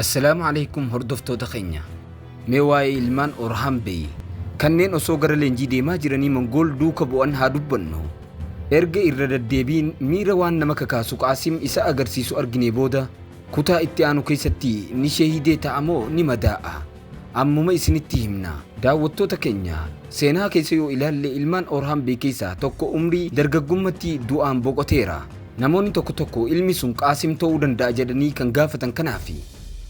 Assalaamu Aleykum hordoftoota keenya. Mee waa'ee ilmaan Orhaan Bey kanneen osoo gara leenjii deemaa jiranii Mongool duuka bu'an haa dubbannu. Erga irra daddeebiin miira waan nama kakaasu Qaasim isa agarsiisu arginee booda kutaa itti aanu keessatti ni sheehidee ta'a moo ni madaa'a? Ammuma isinitti himna. Daawwattoota keenya, seenaa keessa yoo ilaalle ilmaan Orhaan Bey keessaa tokko umrii dargaggummatti du'aan boqoteera. Namoonni tokko tokko ilmi sun Qaasim ta'uu danda'a jedhanii kan gaafatan kanaafi.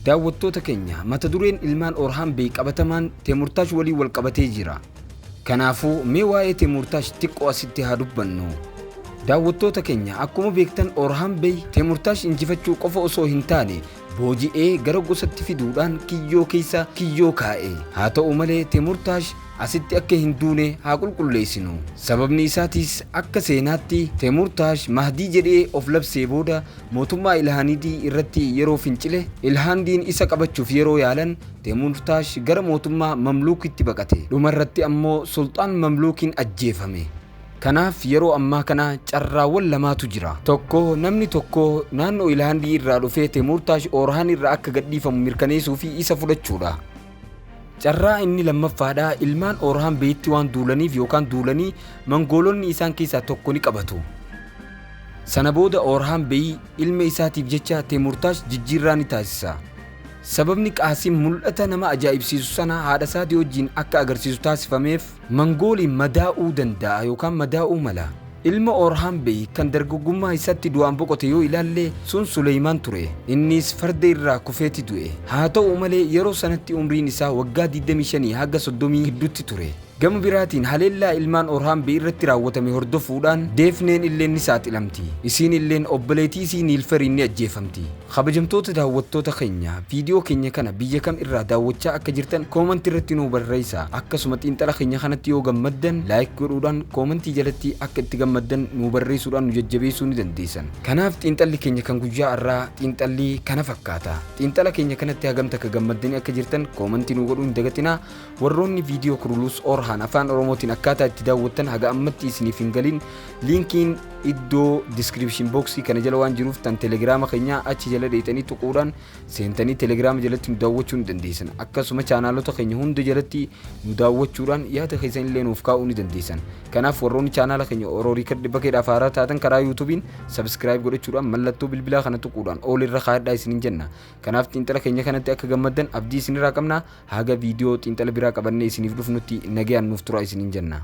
Daawwattoota keenya, mata dureen ilmaan Orhaan Bey qabatamaan Teemurtaash waliin wal qabatee jira. Kanaafuu, mee waa'ee Teemurtaash xiqqoo asitti haa dubbannu. Daawwattoota keenya, akkuma beektan Orhaan Bey Teemurtaash injifachuu qofa osoo hin taane booji'ee gara gosatti fiduudhaan kiyyoo keessa kiyyoo kaa'e. Haa ta'u malee Teemurtaash asitti akka hin duune haa qulqulleessinu. Sababni isaatiis akka seenaatti Teemurtaash Mahdii jedhee of labsee booda mootummaa Ilhaanidii irratti yeroo fincile Ilhaandiin isa qabachuuf yeroo yaalan Teemurtaash gara mootummaa Mamluukitti baqate. Dhuma irratti ammoo Sulxaan Mamluukiin ajjeefame. Kanaaf yeroo ammaa kana carraawwan lamaatu jira. Tokko namni tokko naannoo Ilhaandii irraa dhufee Teemurtaash Oorhaan irraa akka gadhiifamu mirkaneessuu fi isa fudhachuudha. Carraa inni lammaffaadha ilmaan Oorhaan Beeyitti waan duulaniif yookaan duulanii Mangoolonni isaan keessaa tokko ni qabatu. Sana booda Oorhaan Beey ilma isaatiif jecha Teemurtaash jijjiirraa ni taasisa. Sababni Qaasim mul'ata nama ajaa'ibsiisu sana haadha isaatii wajjin akka agarsiisu taasifameef Mangooliin madaa'uu danda'a yookaan madaa'uu mala. Ilma Oorhaan Bey kan dargaggummaa isaatti du'aan boqote yoo ilaalle sun Suleymaan ture. Innis farda irraa kufeeti du'e. Haa ta'u malee yeroo sanatti umriin isaa waggaa 25 haga 30 gidduutti ture. Gama biraatiin haleellaa ilmaan Orhaan Bey irratti raawwatame hordofuudhaan Deefneen illeen ni saaxilamti. Isiin illeen obboleetii isii Niilferiin ni ajjeefamti. Kabajamtoota daawwattoota keenya viidiyoo keenya kana biyya kam irraa daawwachaa akka jirtan koomantii irratti nuu barreessaa. Akkasuma xiinxala keenya kanatti yoo gammaddan like godhuudhaan koomantii jalatti akka itti gammaddan nuu barreessuudhaan nu jajjabeessuu ni dandeessan. Kanaaf xiinxalli keenya kan guyyaa har'aa xiinxalli kana fakkaata. Xiinxala keenya kanatti hagam takka gammaddanii akka jirtan koomantii nuu godhuu hin dagatinaa. Warroonni viidiyoo Kurulus Orhaan afaan Oromootiin akkaataa itti daawwattan haga ammatti isiniif hin galin liinkiin iddoo description box kana jala waan jiruuf tan telegiraama keenyaa achi jala dheeyxanii tuquudhaan seentanii telegiraama jalatti nu daawwachuu ni dandeessan. Akkasuma chaanaalota keenya hunda jalatti nu daawwachuudhaan yaada keessan illee nuuf kaa'uu ni dandeessan. Kanaaf warroonni chaanaala keenya Oro Record Bakeedhaaf haaraa taatan karaa YouTube'n subscribe godhachuudhaan mallattoo bilbilaa kana tuquudhaan all irra kaa'adhaa isinin jenna. Kanaaf xiinxala keenya kanatti akka gammaddan abdii isinirraa qabna. Haga viidiyoo xiinxala biraa qabannee isiniif dhufnutti nagayaan nuuf turaa isiniin jenna.